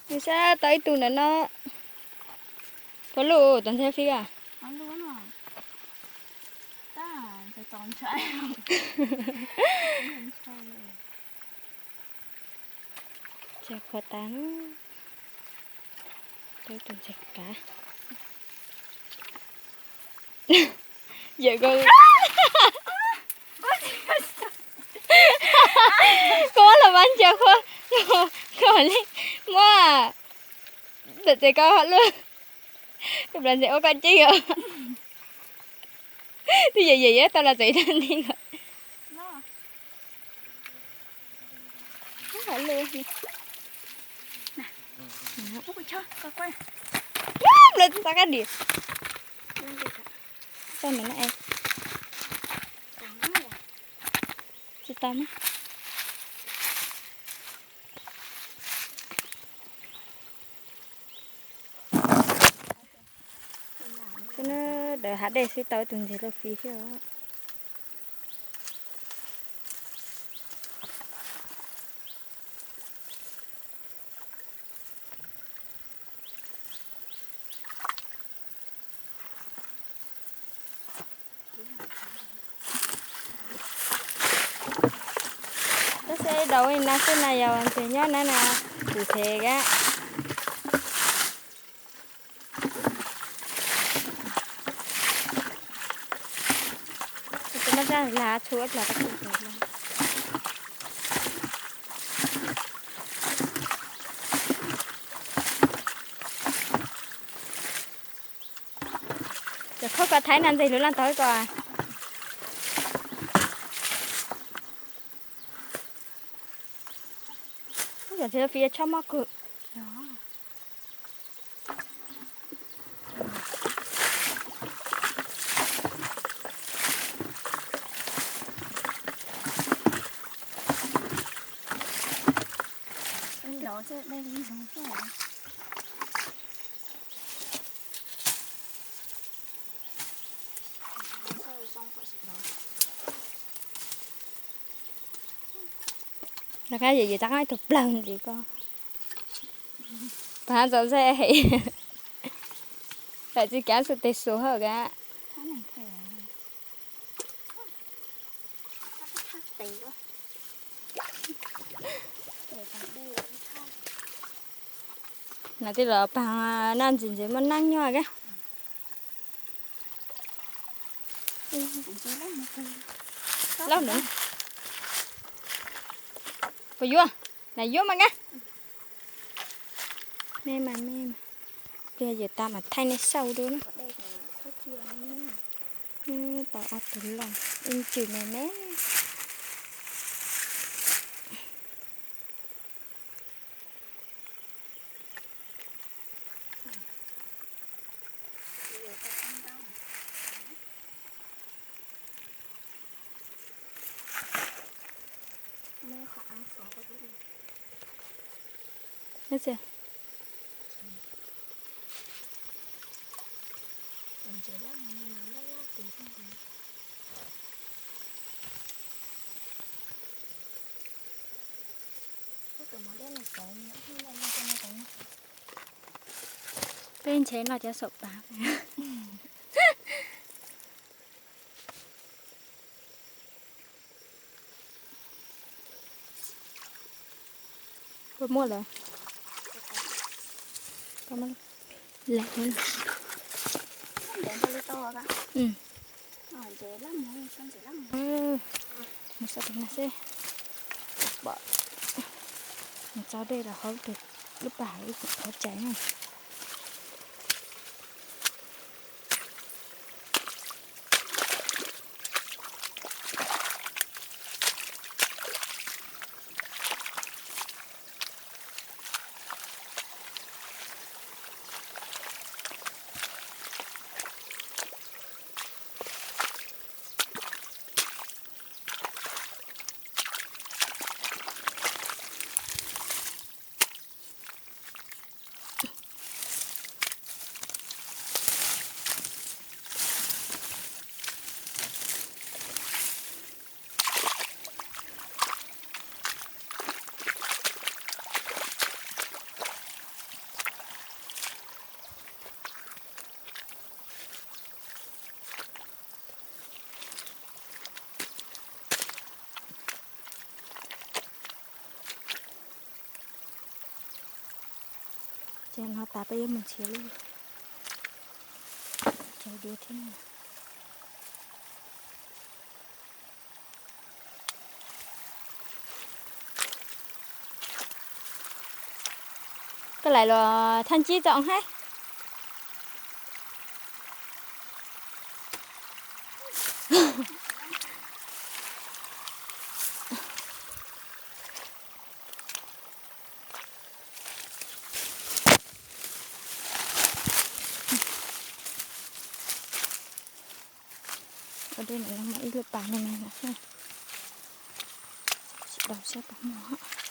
Nws saib tau ib tug ntawm no. Puas luj tus ntxhais Fib a? Ntxhais qhuav tas, tau ib tug ntxhais kav. Yawm ko, koj muab los mas ncaws qhuav, koj li muab ntawm txawm koj luaj, koj plas ntxim ua koj ceeb os. Twb yawm yawm tau los txawm ib tag nti ko. Lawv txog qab dim. Txog ntawm no es tsis tau mas. Xwb na, daws hav dej xwb tau ib tug ntxhais laj fis thiab. Tab sis daus na xwb na yog ntses nyob na na, tus ntses kab. Tus maj zaj lag txhua ib plag. Cov khob ko thaij na ntxeg lub laj tau ib ko. Cov txiv laj fis tshob mob kawg. Lawv qab yam yam rov qab ib tug plawg ntxiv ko. Pab txom ze heev. Lam tsis kav xu tes su hauj kav. Nam tij los paag naj ntxiv ntxiv muaj neej nyuaj kab. Lauj nws. Puas yuav? Nam yuav mas kab. Me mas me mas. Pliag yawm tas mas thaij nej saib dua na. Tau ob tug loj ib ntsws me me. Peb ntshe noj cov saum pav. Puas muaj lawm? Mus saib tus no seb, pom mus tso dej los hauv tus lub paj hauv ib qhov tsev na. Ces no tas peb yuav mus nrhiav lub, nrhiav dua thiab na. Koj laim los thaj ntsib txom haib. Ua dej no muaj ib lub pas me me no, tsis daus saib puas muaj.